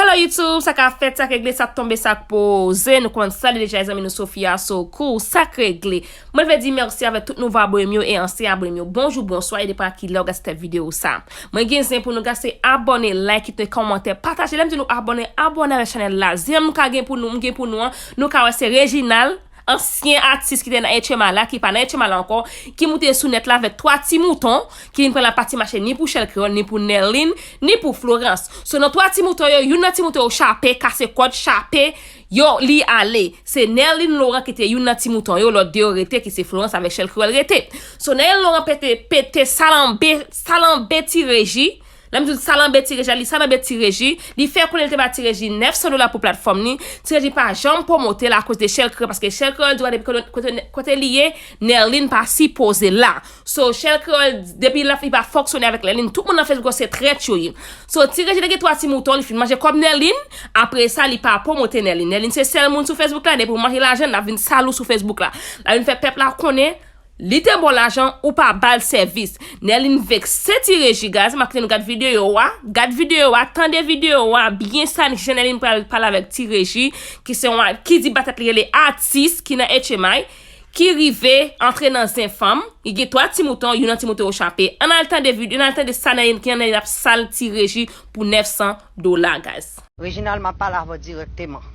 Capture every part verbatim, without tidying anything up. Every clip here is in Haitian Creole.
Hello YouTube, sa k ap fèt, sa k regle, sa k tonbe, sa k poze. Nou konn sa li deja, zanmi nou Sofia Sokou, sa k regle. Mwen vle di mèsi avèk tout nouvo abone m yo e ansyen abone m yo. Bonjou, bonswa, e depann ki lè w gade tèt videyo sa. Mwen gen zen pou nou gade, se abone, like, kite kòmantè, pataje. Lè m di nou abone, abone avèk chanèl la. Zen m ka gen pou nou, m gen pou nou an, nou ka wè se Reginald, ansyen atis ki te nan H M I la, ki pa nan H M I la ankò, ki moute sou nèt la avèk twa ti mouton, ki vin pran lapati mache ni pou Chèl Kreyòl, ni pou Nerline, ni pou Florence. So, nan twa ti mouton yo, youn nan ti mouton yo chape, kase kòd, chape, yo, li ale. Se Nerline Laurent ki te youn nan ti mouton yo, lòt de yo rete, ki se Florence avèk Chèl Kreyòl rete. So, Nerline Laurent pete, pete salanbe, salanbe Ti Reji, Lè m di w salanbe Ti Reji, li salanbe Ti Reji, li fè konnen li te ba Ti Reji nèf san dola pou platfòm li. Ti Reji pa janm pwomote l akoz de Chèl Kreyòl, paske Chèl Kreyòl di w depi kote, kote, kote li ye, Nerline pa sipoze la. So, Chèl Kreyòl, depi l ap, li pa fonksyone avèk Nerline, tout moun nan Facebook se trèt yo ye. So, Ti Reji te gen twa ti mouton, li fin manje kòb Nerline, apre sa, li pa pwomote Nerline. Nerline se sèl moun sou Facebook la, depi w manje lajan l, l ap vin sal ou sou Facebook la. L ap vin fè pèp la konnen, li te ba w lajan, ou pa ba l sèvis. Nerline vekse Ti Reji, guys. M ap kite nou gad videyo a. Gad videyo a, tande videyo a byen sa, jan Nerline pral pale avèk Ti Reji, ki se yon, ki di ba tèt li rele atis, ki nan H M I, ki rive antre nan zen fanm. Li gen twa ti mouton, youn nan ti mouton yo chape. Ann al tande videyo, ann al tande sa Nerline, ki Nerline ap sal Ti Reji pou nèf san dola, guys. Reginald, m ap pale avè w dirèkteman.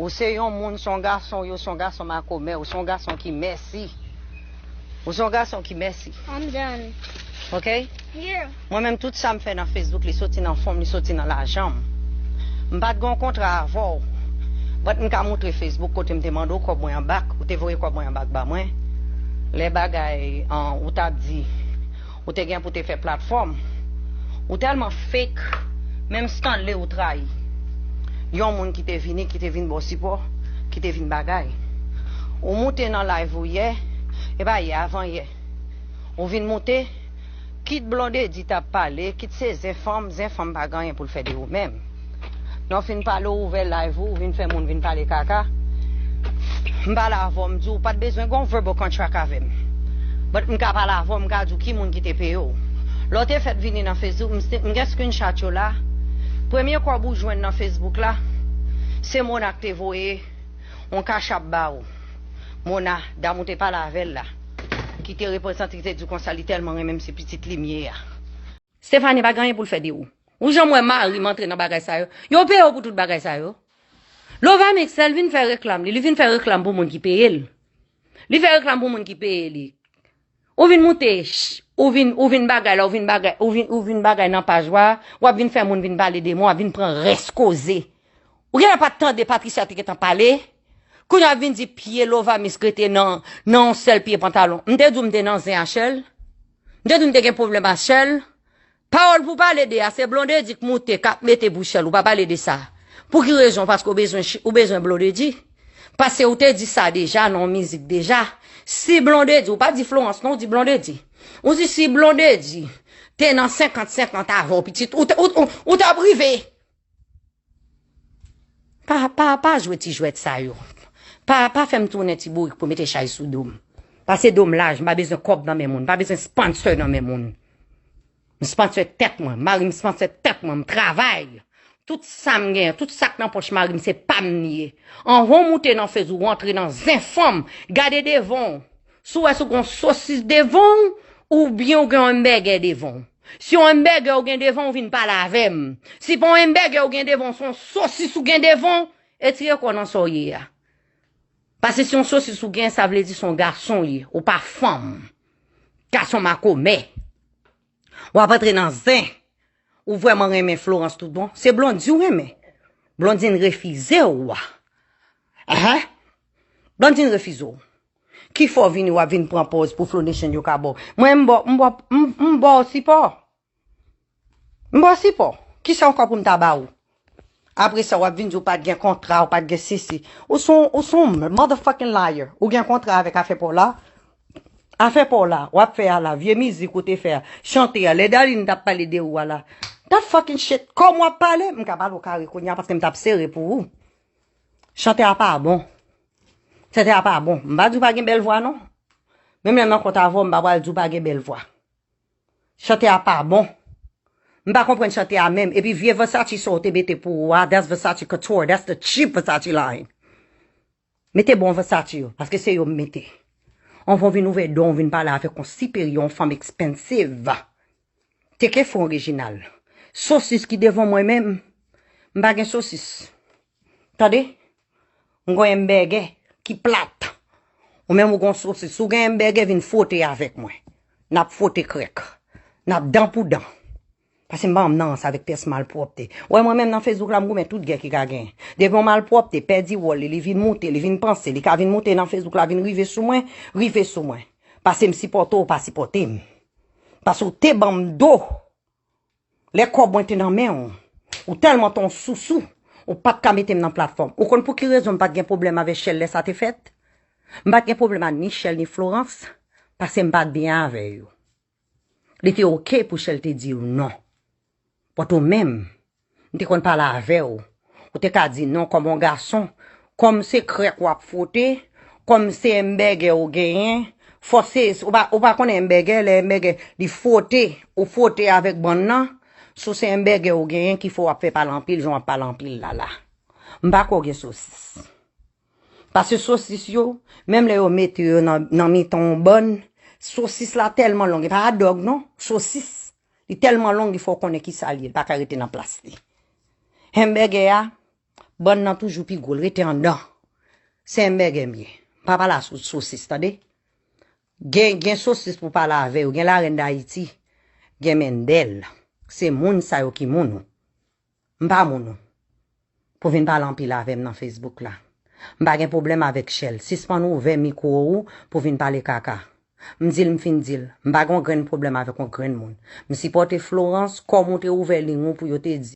Ou se yon moun, se yon gason, yo se yon gason makomè, ou se yon gason ki mèsi. Ou se yon gason ki mèsi. I'm done. Ok? Yeah. Mwen menm, tout sa m fè nan Facebook, li soti nan fon m, li soti nan lajan m. M pa t gen yon kontra avè w. But m ka moutre Facebook kote m te mande w kòb mwen an bak, ou te voye kòb mwen an bak ba mwen. Lè bagay, an, ou t ap di, ou te gen pou te fè platfòm. Ou tèlman fake, menm Stanley ou trayi. Yon moun ki te vini, ki te vin ba w sipò, ki te vin bagay. Ou moute nan live ou yè, e pa yè, avan yè. Ou vin moute, kit Blondedy t ap pale, kit se zen fanm, zen fanm pa gen anyen pou l fè de ou menm. Lè w fin pale, w ouvè live ou, ou vin fè moun vin pale kaka. M pale avè w, m di w, ou pa t bezwen gen yon verbal contract avè m. But m ka pale avè w, m ka di w ki moun ki te peye w. Lè w te fèk vini nan Facebook, m, m gen screenshot yo la. Premye kòb ou jwenn nan Facebook la, se Mona k te voye yon cash app ba ou. Mona, dam ou te pale avè l la, ki te reprezante, ki te di w konsa li tèlman renmen m, se pitit li m ye a. Stephanie pa gen anyen pou l fè de ou. Ou janm wè mari m antre nan bagay sa yo? Yo peye w pou tout bagay sa yo. Lovamix, lè l vin fè reklam li, li vin fè reklam pou moun ki peye l. Li fè reklam pou moun ki peye li. Ou vin moute, ch-, ou vin, ou vin bagay la, ou vin bagay, ou vin, ou vin bagay nan paj ou a, w ap vin fè moun vin pale de mwen, w ap vin pran rès koze. Ou genlè pa t tande Patricia te gentan pale? Kounye a w ap vin di pye Lovamix rete nan, nan yon sèl pye pantalon. M te di w m te nan zen H L? M te di w m te gen pwoblèm H L? Pawòl pou pale de a, se Blondedy k moute, k ap mete bouch H L, ou pa pale de sa. Pou ki rezon? Paske ou bezwen chi-, ou bezwen Blondedy? Paske ou te di sa deja nan yon mizik deja. Si Blondedy, ou pa di Florence non, ou di Blondedy. Ou di si Blondedy te nan senkant senkant avè w pitit, ou t-, ou, ou, ou t ap rive. Pa, pa, pa jwe ti jwèt sa yo. Pa, pa fè m tounen ti bourik pou mete chay sou do m. Pase do m laj, m pa bezwen kòb nan men moun, m pa bezwen sponsor nan men moun. M sponsor tèt mwen, mari m sponsor tèt mwen, m travay. Tout sa m genyen, tout sa k nan pòch mari m, se pa m li ye. Anvan w moute nan Facebook, ou antre nan zen fanm, gade devan w. Si w wè si w gen yon sosis devan w, oubyen w gen yon hamburger devan w. Si yon hamburger ou gen devan w, vin pale avè m. Si pa yon hamburger ou gen devan w, se yon sosis ou gen devan w, retire kò w nan sa w ye a. Paske si yon sosis ou gen, sa vle di se yon gason w ye, ou pa fanm. Gason makomè. W ap antre nan zen. Ou vrèman renmen Florence tout bon? Se Blondy ou renmen. Blondine refize w. Ahan. Blondine refize w. Ki fè w vini, w ap vin pran pòz pou Flow Nation yo ka ba w? Mwen, m ba w, m ba w, m, m ba w sipò. M ba w sipò. Kisa ankò pou m ta ba ou? Apre sa, w ap vin di w pa t gen kontra, w pa t gen sesi. Ou se yon, ou se yon motherfucking liar. Ou gen kontra avèk afè pa w la? Afè pa w la, w ap fè a la, vye mizik ou te fè a, chante a, lè Darline t ap pale de ou a la. That fucking shit. Kòm w ap pale, m ka pale w kare kounye a paske m t ap sere pou ou. Chante a pa bon. Chante a pa bon. M pa di w pa gen bèl vwa non. Menm lè m nan kont avè w, m pa pral di w pa gen bèl vwa. Chante a pa bon. M pa konprann chante a menm. Epi vye Versace sa w te mete pou ou a, that's Versace Couture, that's the cheap Versace line. Mete bon Versace yo, paske se yo m mete. Anvan w vin ouvè do w, vin pale avèk yon siperye, yon fanm expensive. Teke fon orijinal. Sosis ki devan mwen menm, m pa gen sosis. Tande? M gen yon enbègè ki plat. Ou menm ou gen yon sosis. Si w gen enbègè, vin fwote avèk mwen. N ap fwote krèk. N ap dan pou dan. Paske m pa janm nan rans avèk pyès malpwòpte. Ou wè mwen menm nan Facebook la, m goumen tout gè ki ka genyen. Depi yon malpwòpte pèdi wòl li, li vin moute, li vin panse, li ka vin moute nan Facebook la, vin rive sou mwen, rive sou mwen. Paske m sipòte w, ou pa sipòte m. Paske w te ban m do. Lè kòb mwen te nan men w, ou tèlman te yon sousou, ou pa t ka mete m nan platfòm. Ou konn pou ki rezon m pa t gen pwoblèm avèk Shell lè sa te fèt? M pa t gen pwoblèm ak ni Shell ni Florence, paske m pa t byen avè yo. Li te oke pou Shell te di w non. But ou menm, m te konn pale avè w. Ou te ka di non kòm yon gason. Kòm se krèk w ap fwote, kòm se enbègè ou genyen, fò se, ou pa, ou pa konnen enbègè, lè enbègè, li fwote, ou fwote avèk bann nan, si w se enbègè ou genyen ki fè w ap fè pale anpil, jan w ap pale anpil la la. M pa kwè w gen sosis. Paske sosis yo, menm lè yo mete yo nan, nan mitan yon bann, sosis la tèlman long, e pa hot dog non, sosis. Li tèlman long, li fè w konnen ki sa l ye, li pa ka rete nan plas li. Enbègè a, bann nan toujou pi gwo, l rete anndan. Se enbègè m ye. M pa pale a sou sosis, tande. Gen, gen sosis pou pale avè yo, gen larèn Dayiti, gen Mendel. Se moun sa yo ki moun ou. M pa moun ou. Pou vin pale anpil avè m nan Facebook la. M pa gen pwoblèm avèk Shell. Sispann ouvè mikwo ou pou vin pale kaka. M di l, m fin di l. M pa gen yon grenn pwoblèm avèk yon grenn moun. M sipòte Florence kòm ou te ouvè liy ou pou yo te di.